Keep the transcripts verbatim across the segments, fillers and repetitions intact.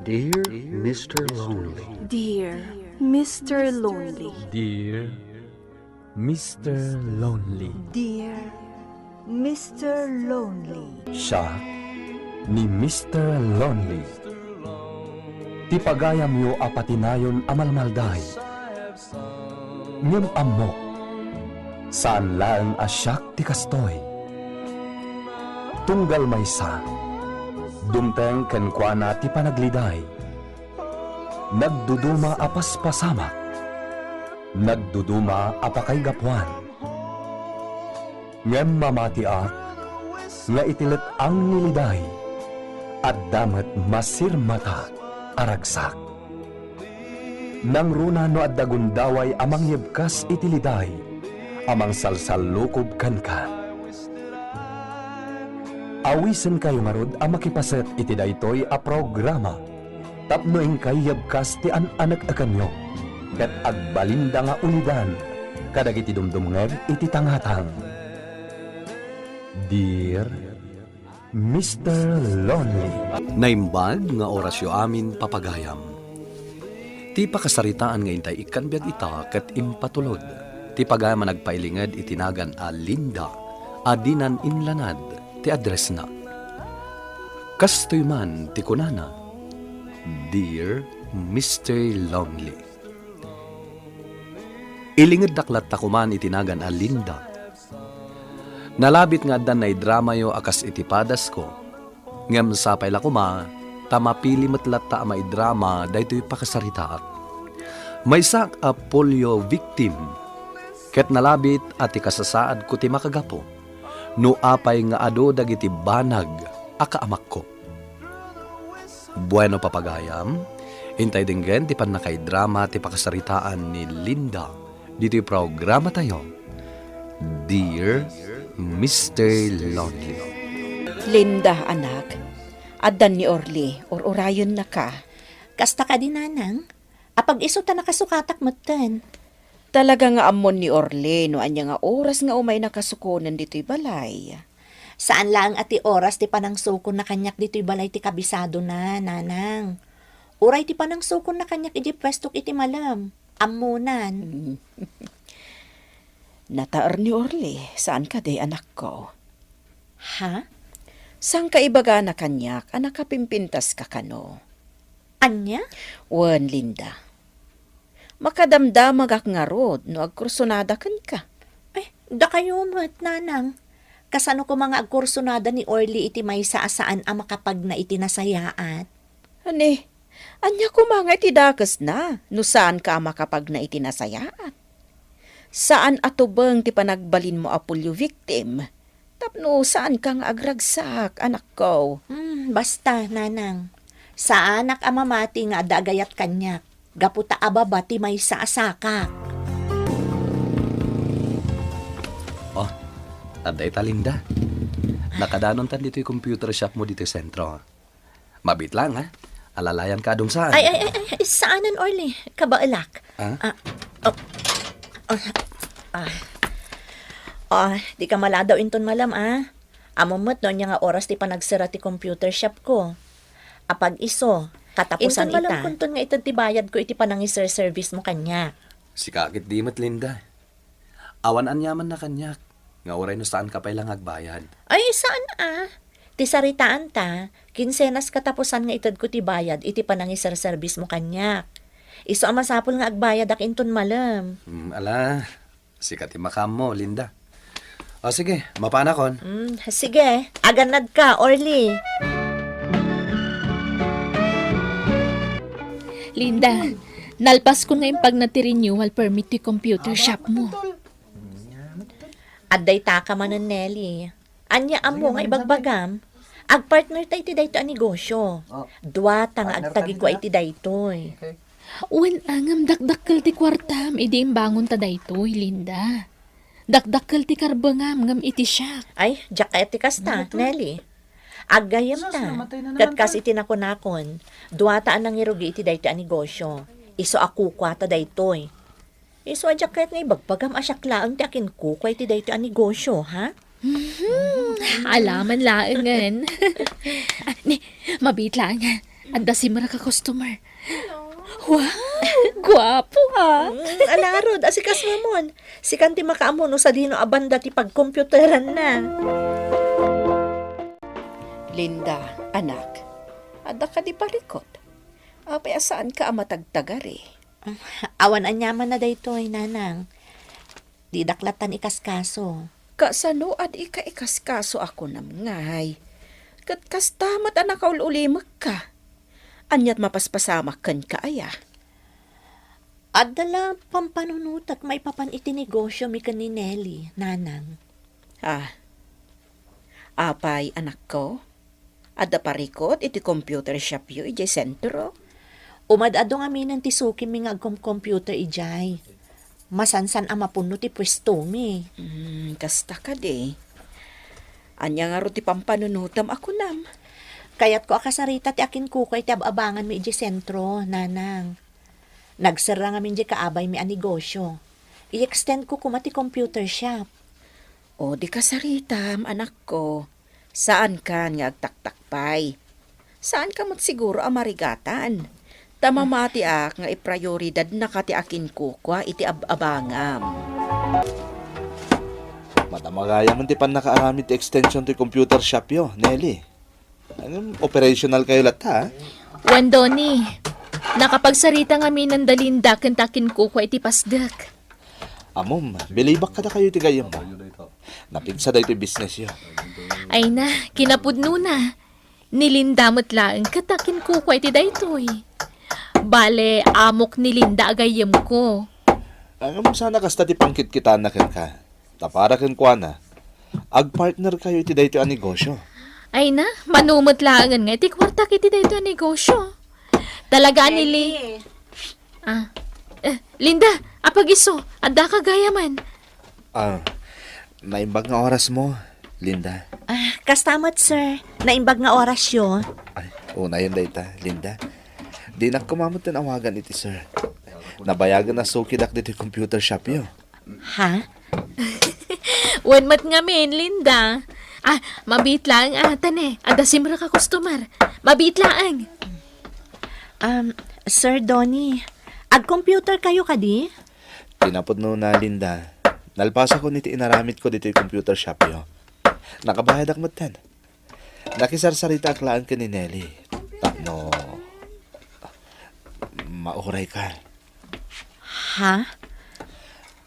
Dear Mister Lonely. Dear Mister Lonely. Dear Mister Lonely. Dear Mister Lonely. Siak ni Mister Lonely. Ti pagayamyo a patinayon a malmalday. Ngem ammok, saan laeng a siak ti kastoy. Tunggal maysa, dumteng kenkuana ti panagliday. Nagduduma a paspasamak. Nagduduma a pakaigapuan. Ngem mamatiak nga iti let-ang ni liday, adda met masirmata a ragsak. Nangruna no adda gundaway a mangyebkas iti liday a mangsalsallukob kenka. Awisenkayo ngarud a makipaset iti daytoy a programa tapno inkay yebkas ti an-anek-ekanyo ket agbalinda nga ulidan kadagiti dumdumngeg iti tangatang. Dear Mister Lonely. Naimbag nga orasyo amin, papagayam. Ti pakasaritaan nga intay ikkan biag ita ket impatulod ti pagayam a nagpailinged iti nagan a Linda a dinan inlanad ti addressna. Kastoy man ti kunana, "Dear Mister Lonely." Ilingeddak latta koman iti nagan a Linda. Nalabit nga addan naidramayo a kas iti padasko, ngem sapay la koma ta mapili met latta a maidrama daytoy pakasaritaak. Maysaak a polio victim, ket nalabit a ti kasasaadko ti makagapu no apay nga adu dagiti banag a kaamakko. Bueno, papagayam, intay denggen ti pannakaidrama ti pakasaritaan ni Linda ditoy programatayo, Dear Mister Lonely. Linda, anak, addan ni Orly, ur-urayennaka. Kasta kadi, nanang? Apag-isu ta nakasukatak metten. Talaga nga ammon ni Orly no ania nga oras nga umay nakasukonen ditoy balay. Saan laeng a ti oras ti panangsukonna kaniak ditoy balay ti kabisadona, nanang. Uray ti panangsukonna kaniak idiay puestok iti malem. Ammonan. Nataer ni Orly, saan kadi, anakko? Ha? Saanka ibagana kaniak a nakapimpintaska kano? Ania? Wen, Linda. Makadamdamagak ngarud no agkursunada kenka. Ay, dakayo met, nanang. Kasano koma nga agkursunada ni Orly iti maysa a saan a makapagna iti nasayaat? Ani, ania koma nga iti dakesna no saanka a makapagna iti nasayaat? Saan a tubeng ti panagbalinmo a polio victim tapno saanka nga agragsak, anakko. Hmm, basta, nanang. Saanak a mamati nga adda agayat kaniak, gapu ta ababa ti maysa a sakak. Oh, adda ita, Linda. Nakadanontan ditoy computer shop mo ditoy sentro. Mabiit laeng, ha? Alalayanka a dungsaen. Ay, ay, ay, ay, saanen, Orly. Kabaelak. Ah? Ah, oh. Ah, ah. Ah, dika maladaw inton malem, ah. Ammom met no ania nga oras ti panagsera ti computer shop ko. Apag-isu, katapusan ita. Inton malem kunton nga ited ti bayadko iti panangiserservismo kaniak. Sika ketdi met, Linda. Awan aniamanna kaniak, nga uray no saanka pay la nga agbayad. Ay, saan a? Ti saritaanta, kinsenas katapusan nga itedko ti bayad iti panangiserservismo kaniak. Isu a masapul nga agbayadak inton malem. Hmm, ala, sika ti makaammo, Linda. O sige, mapanakon. Hmm, sige, agannadka, Orly. Linda, nalpaskon nga impagna ti renewal permit ti computer shop mo. Adda itaka manen, Nelly. Ania ammo nga ibagbagam? Agpartner ta iti daytoy a negosyo. Oh. Dua ta nga agtagikua iti daytoy. Okay. Wen, a, ngem dakdakkel ti kuartam idi imbangon ta daytoy, Linda. Dakdakkel ti karbengam ngem iti siak. Ay, diak kayat ti kasta, Nelly. Aggayem ta. Ket kas iti nakunakon, dua ta a nangirugi iti daytoy a negosyo. Isu a kukua ta daytoy. Isu a diak kayat nga ibagbagam a siak laeng ti akinkukua iti daytoy a negosyo, ha? Mhm. Alaman laengen. Ah, ni, mabiit laeng, ha? Adda simrek a customer. Wow! Guapo, ah! Mm, ala ngarud, asikasoamon. Sikan ti makaammo no sadino a banda ti pagkompioteranna. Linda, anak, adda kadi parikut? Apay a saanka a matagtagari? Awan aniamanna daytoy, nanang. Didak lattan ikaskaso. Kasano a dika ikaskaso a kunam ngay? Ket kasta met a nakaul-ulimekka. Aniat mapaspasamak kenka aya? Adda la pampanunotek maipapan iti negosio mi ken ni Nelly, nanang. Ah. Apay, anakko? Adda parikut iti computer shopyo idiay sentro? Umad-adu ngaminen ti sukimmi nga agkom-computer idiay. Masansan a mapunno ti puestomi. Hmm, kasta kadi. Ania ngarud ti pampanunotam a kunam? Kayatko a kasarita ti akinkukua iti ab-abanganmi idiay sentro, nanang. Nagserra ngamin diay kaabaymi a negosio. I-extendko koma ti computer shop. O, di kasaritam, anakko. Saankan nga agtaktakpay. Saanka met siguro a marigatan. Ta mamatiak nga iprioridadnaka ti akinkukua iti ab-abangam. Madama gayam ti pannakaaramid ti extension ti computer shopyo, Nelly. Ngem, operational kayo latta, ha? Wen, Donny. Nakapagsarita ngamin da Linda ken ta akinkukua iti pasdek. Ammom, bilibak kadakayo iti gayyemmo. Napigsa daytoy businessyo. Ay na, kinapudnona. Ni Linda met laeng ket ta akinkukua iti daytoy. Bale, amok ni Linda a gayyemko. Ngem, saan a kasta ti pangkitkitaenna kenka. Ta para kenkuana, agpartnerkayo iti daytoy a negosio. Ay na, mano met laengen nga iti kuartak iti daytoy a negosio. Talaga a ni Li-, Nelly. Ah. Eh, Linda, apag-isu, addaka gayamen. Ah, naimbag nga orasmo, Linda. Ah, kasta met, sir. Naimbag nga orasyo. Ay, unayen dayta, Linda. Dinak koma metten awagan iti sir. Nabayagen a sukidak ditoy computer shopyo. Ha? Wen met ngamin, Linda. Ah, mabiit laeng ata ne. Adda simrek a customer. Mabiit laeng. Um, Sir Donny, agcomputer kayo kadi? Kinapudnona, Linda. Nalpasakon iti inaramidko ditoy computer shopyo. Nakabayadak metten. Nakisarsaritaak laeng ken ni Nelly tapno maurayka. Ha?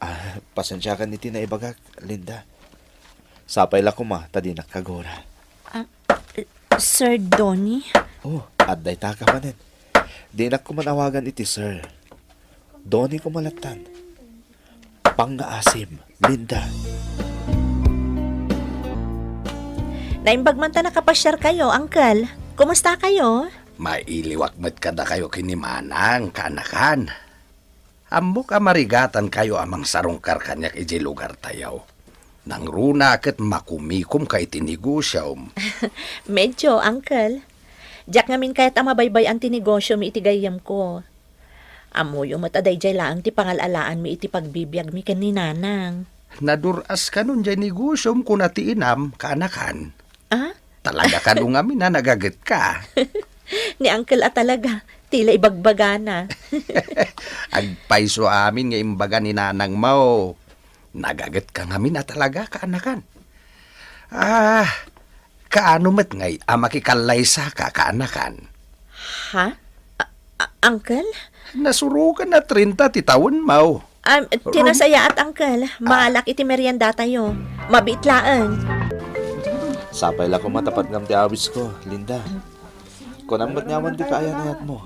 Ah, pasensiakan iti naibagak, Linda. Sapay la koma ta dinak kagura. Ah, Sir Donny? Oh, adda itaka manen. Dinak koma awagan iti sir. Donny koma lattan. Pangngaasim, Linda. Naimbag man ta nakapasiarkayo, Uncle. Kumusta kayo? Mailiwak met kadakayo ken ni Manang, kaanakan. Ammok a marigatankayo a mangsarungkar kaniak idiay lugartayo. Nangruna ket makumikomka iti negosiom. Medyo, Uncle. Diak ngamin kayat a mabaybay-an ti negosiom iti gayyemko. Ammoyo met a daydiay laeng ti pangal-alaanmi iti pagbibiagmi ken ni Nanang. Nadur-as kanon diay negosiom, kuna ti inam, kaanakan. Ah? Talaga kano ngamin a nagagetka? Ni Uncle a talaga, ti la ibagbagana. Agpayso amin nga imbaga ni Nanangmo. Nagagetka ngamin a talaga, kaanakan. Ah, kaano met ngay a makikallaysa ka, kaanakan? Ha? A-, a-, Uncle? Nasurokan a trenta ti tawenmo. Um, ti nasayaat, Uncle. Ah. Maalak iti meriendatayo. Mabiit laeng. Sapay la koma ta patgam ti awisko, Linda. Kunam met nga awan ti kaayan-ayatmo.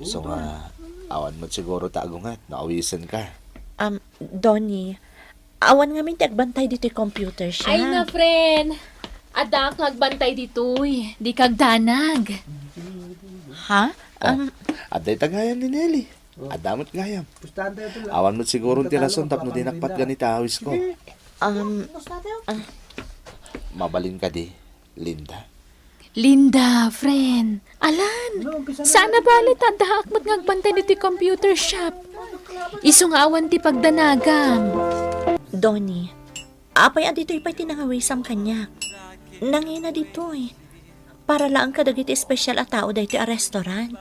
Isu nga, awan met siguro ta agunget no awisenka. Um, Donny, awan ngamin ti agbantay ditoy computer shop. Ay na, friend. Addaak nga agbantay ditoy. Dika agdanag. Ha? Oh, um, adda ita gayam ni Nelly. Adda met gayam. Awan met siguro ti rason tapno dinak patgan iti awisko. Um, ah. Mabalin kadi, Linda? Linda, friend. Alan, saan a bale ta addaak met nga agbantay ditoy computer shop. Isu nga awan ti pagdanagam. Donny, apay a ditoy pay ti nangawisam kaniak? Nangina ditoy. Para laeng kadagiti espesyal a tao daytoy a restaurant.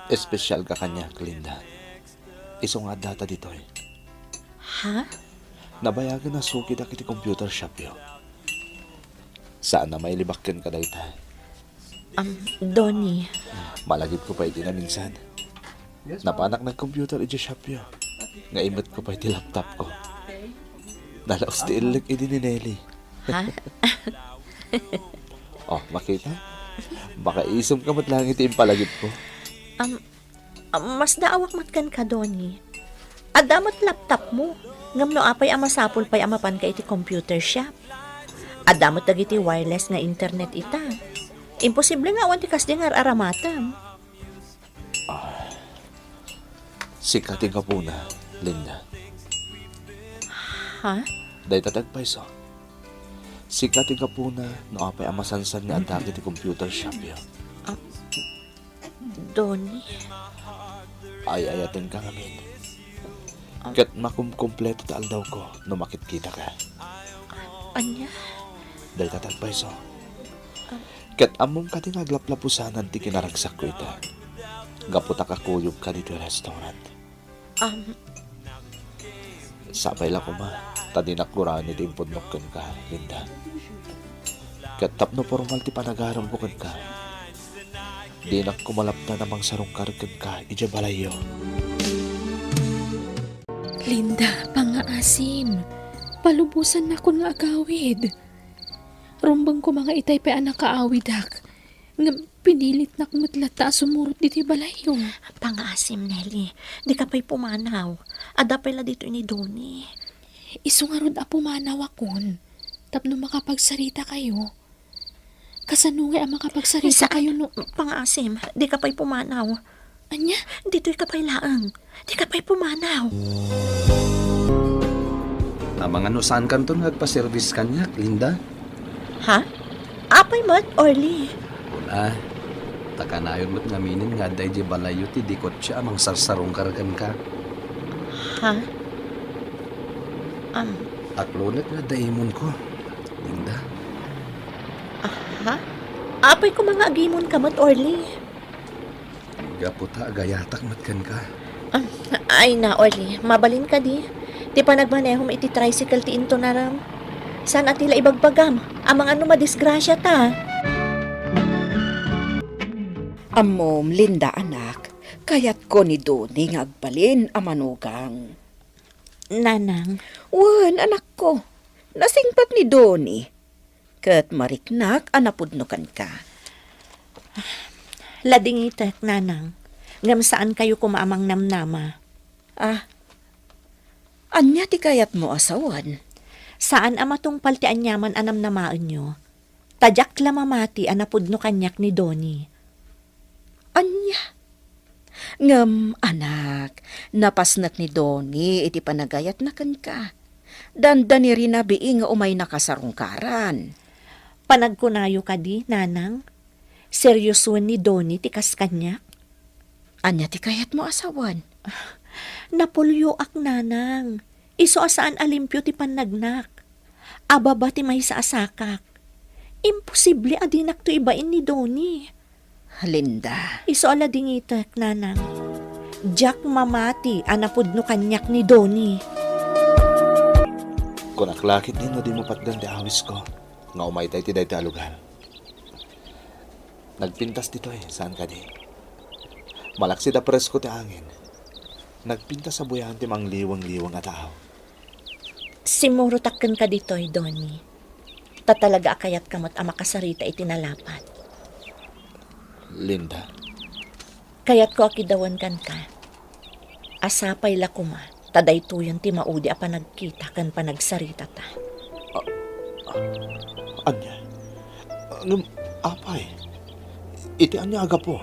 Espesyal ka kaniak, Linda. Isu nga addata ditoy. Ha? Nabayagen a sukidak iti computer shopyo. Saan a mailibak kenka dayta. Am, Donnie. Malagipko pay iti naminsan. Napanak nag-computer iti shopyo. Nga imetko pay ti laptopko. Nalaos ti illik idi ni Nelly. Ha? Oh, makita? Makaisumka met laeng iti impalagipko. Am, am, masdaawak met kenka, Donnie. Adda met laptopmo. Ngem no apay a masapul pay a mapanka iti computer shop? Adda met dagiti wireless nga internet ita. Imposible nga awan ti kasdi nga ar-aramatem. Ah, sika ti gapuna, Linda. Ha? Dayta ti agpayso. Sika ti gapuna no apay a masansan nga adda iti computer shopyo. Ah, Donnie. Ay-ayatenka ngamin. Ah. Ket makumkumpleto ti aldawko no makitkitaka. Ania? Dayta ti agpayso. Ah. Ket ammom kadi nga aglaplapusanan ti kinaragsakko ita. Gapu ta kakuyogka ditoy restaurant. Am. Sapay la koma, ta dinak guraen iti impudnok kenka, Linda. Ket tapno pormal ti panagaremko kenka, dinak koma laptan a mangsarungkar kenka idiay balayyo. Linda, pangngaasim. Palubosannakon nga agawid. Rumbeng koma nga itay pay a nakaawidak. Ngem pinilitnak met latta a sumurot ditoy balayyo. Pangngaasim, Nelly. Dika pay pumanaw. Adda pay la ditoy ni Donnie. Isu ngarud a pumanawakon tapno makapagsaritakayo. Kasano ngay a makapagsarita Sa-, kayo no pangngaasim, dika pay pumanaw. Ania? Ditoyka pay laeng. Dika pay pumanaw. Amangan no saankanton nga agpaservis kaniak, Linda? Ha? Apay met, Orly? Kuna, ta kanayon met ngaminen nga adda idiay balayyo ti dikotsia a mangsarsarungkar kenka. Ha? Am. Aklonek nga adda imonko, Linda. Aha? Apay koma nga agimonka met, Orly? Gapu ta agayatak met kenka. Ah, ay na, Orly, mabalin kadi. Ti panagmanehom iti tricycle ti intunarem. Saan a ti la ibagbagam? Amangan no madisgrasiata. Ammom, Linda, anak, kayatko ni Donnie nga agbalin a manugang. Nanang. Wen, anakko. Nasingpet ni Donnie. Ket mariknak a napudno kenka. Ladingitek, Nanang. Ngem saankayo koma a mangnamnama. Ah, ania ti kayatmo a sawen? Saan a matungpal ti aniaman a namnamaenyo. Ta diak la mamati a napudno kaniak ni Donnie. Ania? Ngem, anak, napasnek ni Donnie iti panagayatna kenka. Dandanirina bii nga umayna kasarungkaran. Panagkunayo kadi, Nanang? Seriosoen ni Donnie ti kas kaniak? Ania ti kayatmo a sawen? Napulyoak, Nanang. Isu a saan a limpio ti pannagnak. Ababa ti maysa a sakak. Imposible a dinakto ibain ni Donnie. Linda. Isu a ladingitek, Nanang. Diak mamati a napudno kaniak ni Donnie. Kunak la ketdi no dimo patgan ti awisko nga umayta iti daytoy a lugar. Nagpintas ditoy, saan kadi? Malaksid a presko ti angin. Nagpintas a buyaen ti mangliwengliweng a tao. Simmurotak kenka ditoy, Donnie. Ta talaga a kayatka met a makasarita iti nalapat. Linda. Kayatko a kidawen kenka. A sapay la koma, ta daytoyen ti maudi a panagkita ken panagsaritata. A-, a-, ania? Ngem, apay, iti ania a gapu?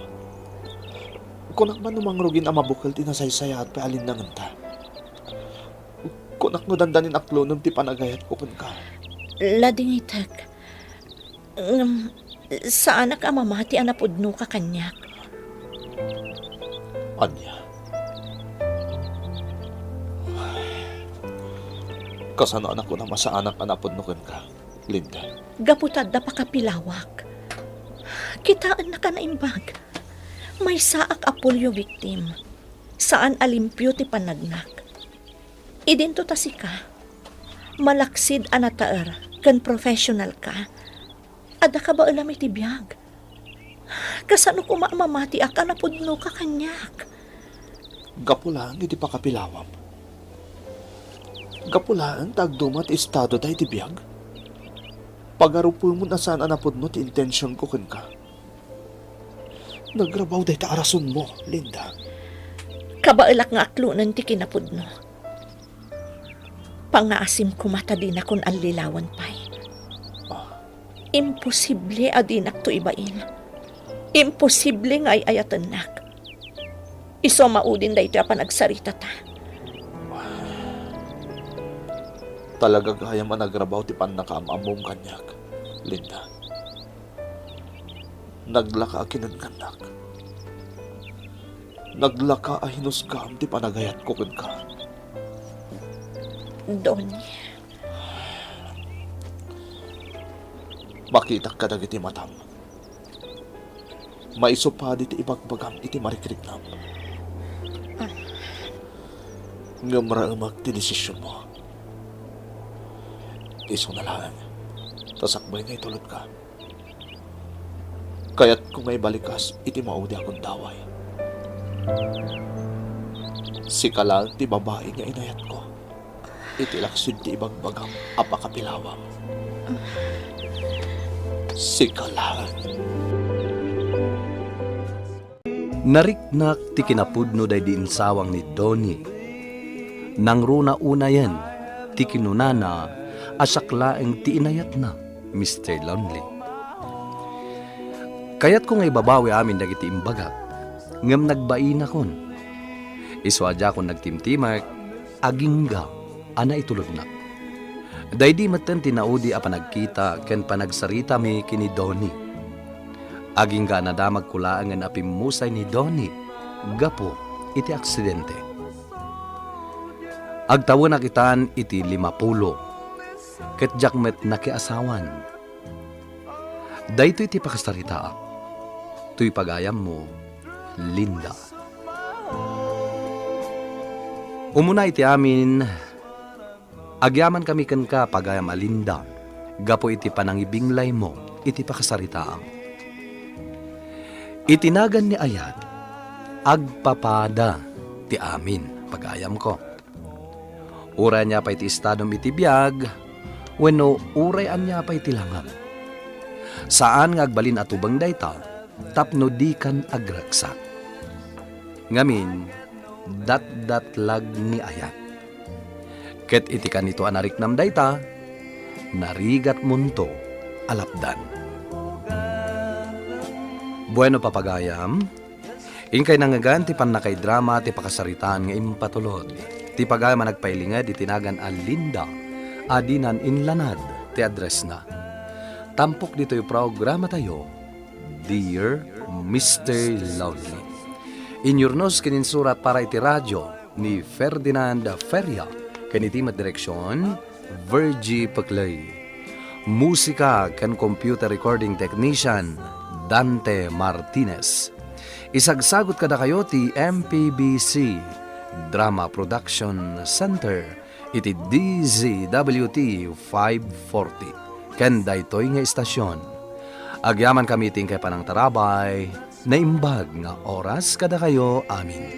Kunak man no mangrugin a mabukel ti nasaysayaat pay a linnangenta. Kunak no dandanin aklonem ti panagayatko kenka. Ladingitek. Ngem, saanak a mamati a napudnoka kaniak. Ania? Kasano a nakunam a saanak a napudno kenka, Linda? Gapu ta adda pakapilawak. Kitaennak a naimbag. Maysaak a polio victim. Saan a limpio ti panagnak. Idinto ta sika, malaksid a nataer ken professional ka. Adda kabaelam iti biag. Kasano koma a mamatiak a napudnoka kaniak? Gapu laeng iti pakapilawam. Gapu laeng ta agduma ti estado daydi biag. Pagarupemon a saan a napudno ti intensionko kenka. Nagrabaw dayta a rasonmo, Linda. Kabaelak nga aklonen ti kinapudno. Pangaasim koma ta dinakon allilawen pay. Ah. Imposible a dinakto ibain. Imposible nga ay-ayatennak. Isu a maudin daytoy a panagsaritata. Talaga gayam a nagrabaw ti pannakaam-ammom kaniak, Linda. Naglaka a kinennennak. Naglaka a hinusgaam ti panagayatko kenka. Donnie. Makitak kadagiti matam. Maisu padi ti ibagbagam iti marikriknam. Ah. Ngem raemek ti desisionmo. Isuna laeng, ta sakbay nga itulodka. Kayatko nga ibalikas iti maudi a gundaway. Sika laeng ti babai nga inayatko iti laksid ti ibagbagam a pakapilawam. Sika laeng. Nariknak ti kinapudno daydi insawang ni Donnie. Nangruna unayen ti kinunana a siak laeng ti inayatna. Mister Lonely. Kayatko nga ibabawi amin dagiti imbagak, ngem nagbainakon. Isu a diakon nagtimtimek, agingga a naitulodnak. Daydi metten ti naudi a panagkita ken panagsaritami ken ni Donnie. Agingga a nadamagko laengen a pimmusay ni Donnie gapu iti aksidente. Agtawenak itan iti limapulo. Ket diak met nakiasawan. Daytoy ti pakasaritaak. Toy pagayammo, Linda. Umuna iti amin, agyamankami kenka, pagayam a Linda, gapu iti panangibinglaymo iti pakasaritaam. Iti nagan ni ayat, agpapada ti amin, pagayamko. Uray ania pay ti estadom iti biag, wenno uray ania pay ti langam. Saan nga agbalin a tubeng dayta tapno dikan agragsak. Ngamin, datdatlag ni ayat. Ket iti kanito a nariknam dayta, narigatmonto a lapdan. Bueno, papagayam, inkay nangngegan ti pannakaidrama ti pakasaritaan nga impatulod ti pagayam a nagpailinged iti nagan a Linda a dinan inlanad ti addressna. Tampok ditoy programatayo, Dear Mister Lonely. Inyurnos ken insurat para iti radio ni Ferdinand Feria ken iti met direksion, Virgie Peclay. Musika ken computer recording technician, Dante Martinez. Isagsagut kadakayo ti M P B C Drama Production Center iti D Z W T five forty ken daytoy nga istasion. Agyamankami iti inkay panangtarabay, naimbag nga oras kadakayo amin.